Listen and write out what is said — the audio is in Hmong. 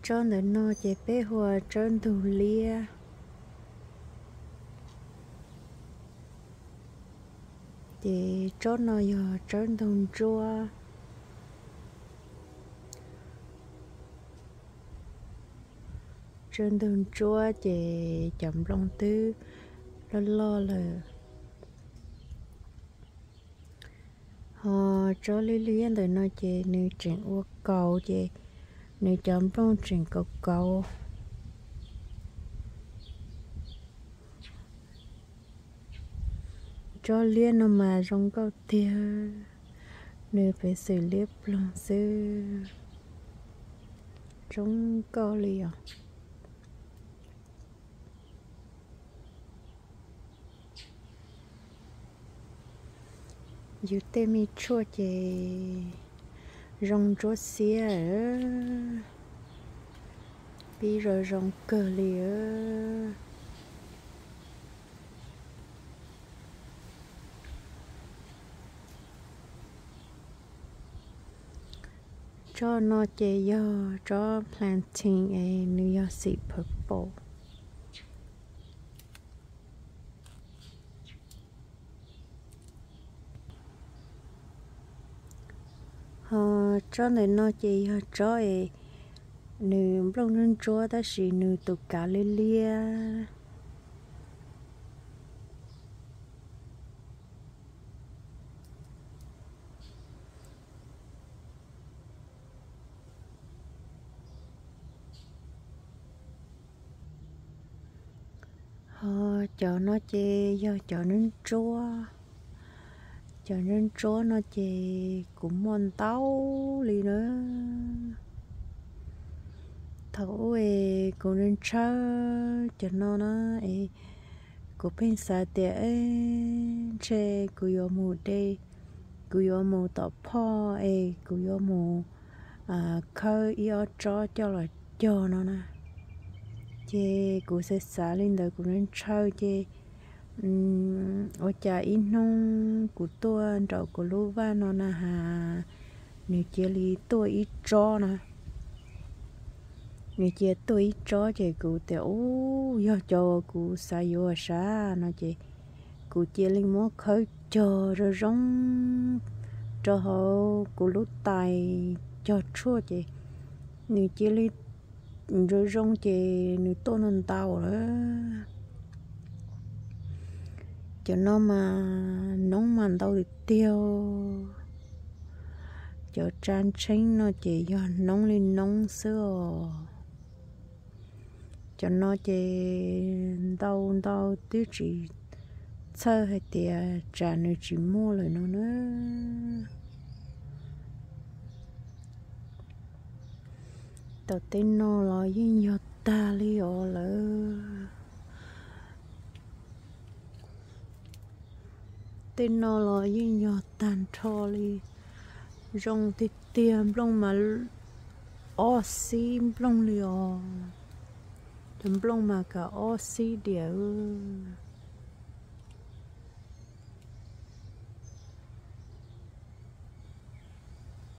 Tsob ntawm no ces peb hu ua tsawb ntug liab. Ces tsob no yog tsawb ntug ntsuab. Tsawb ntug ntsuab ces cov nplooj twb loj loj lawm. Ho tsob liab liab ntawm no ces nws tseem ua kaus ces nws cov nplooj tseem kaus kaus. Tsob liab no mas zoo nkauj tiag, nws pev xwm liab ploog xwb, zoo nkauj li os. Yus tej me tshuaj ces zoo ntsuab xiab, pib zoo zoo kawg li. Tsob no ces yog tsob plantain es nws yog xim purple. Ho tsob ntawm no ces yog tsob es nws nplooj ntsuab ntsuab tab sis nws tus kav liab liab. Ho cov no ces yog cov ntsuab ntsuab. Cov ntsuab ntsuab no ces kuv muaj ntau li na. Thaum ub es kuv ntshaw cov no na es kuv pheej xav tias ntshe kuv yuav mus de, kuv yuav mus tom phoj es kuv yuav mus khawb ib ob tsob coj los cog no na. Ces kuv xav xav li ntawd kuv ntshaw ces ua cas ib hnub kuv tuaj nraum kuv lub vaj no na has, nws cia li tuaj ib tsob na. Nws cia tuaj ib tsob ces kuv tias ub, yog cov kuv xav yuav sav no ces kuv cia li muab khawb cog zoo zoo rau hauv kuv lub tais cog tshuaj ces nws cia li zoo zoo ces nws tuaj ntau ntau lawm. Cov no mas noob mas ntau tiag tiag. Cov tsa ntsheeb no ces yog noob li noob xwb os. Cov no ces ntau ntau twb tsis txhawj hais tias tsam nws tsis muaj lawm no na. Tom tej no los yeej yog tag li os lawm. Tej no los yeej yog tag nrho li. Zoo tiag tiag, nplooj mas ob xib nplooj li os. Cov nplooj mas kav ob xib diam.